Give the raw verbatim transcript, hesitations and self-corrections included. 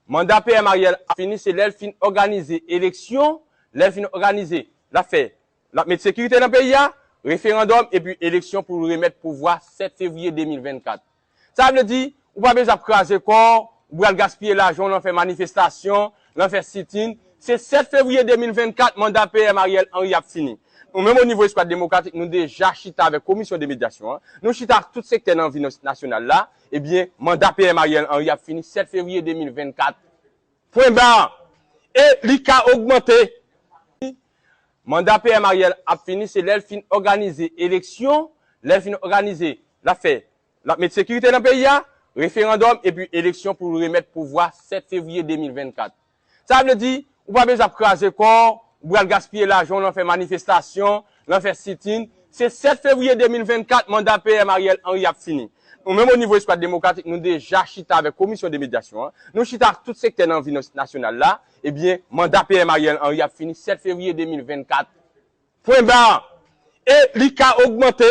Manda P M Ariel ap fini, se lè l fin òganize eleksyon, lè l fin òganize, l ap fè, l ap met sekirite nan peyi a, referandòm epi eleksyon pou l remèt pouvwa sèt fevriye de mil vennkat. Sa vle di, ou pa bezwen ap kraze kò w, ou pral gaspiye lajan w nan fè manifestasyon, nan fè sit-in. Se sèt fevriye de mil vennkat, manda P M Ariel Henry ap fini. Nou menm o nivo Eskwad Demokratik, nou deja chita avèk Komisyon de Medyasyon an. Nou chita ak tout sektè nan vi nas-, nasyonal la. Ebyen, manda P M Ariel Henry ap fini sèt fevriye de mil vennkat. Pwen ba. E li ka ogmante. Manda P M Ariel ap fini, se lè l fin òganize eleksyon, lè l fin òganize, l ap fè, l ap met sekirite nan peyi a, referandòm epi eleksyon pou l remèt pouvwa sèt fevriye de mil vennkat. Sa vle di, ou pa bezwen ap kraze kò w, ou pral gaspiye lajan w nan fè manifestasyon, nan fè sit-in. Se sèt fevriye de mil vennkat, manda P M Ariel Henry ap fini. Nou menm o nivo Eskwad Demokratik, nou deja chita avèk Komisyon de Medyasyon an. Nou chita ak tout sektè nan vi nas-, nasyonal la. Ebyen, manda P M Ariel Henry ap fini sèt fevriye de mil vennkat. Pwen ba. E li ka ogmante.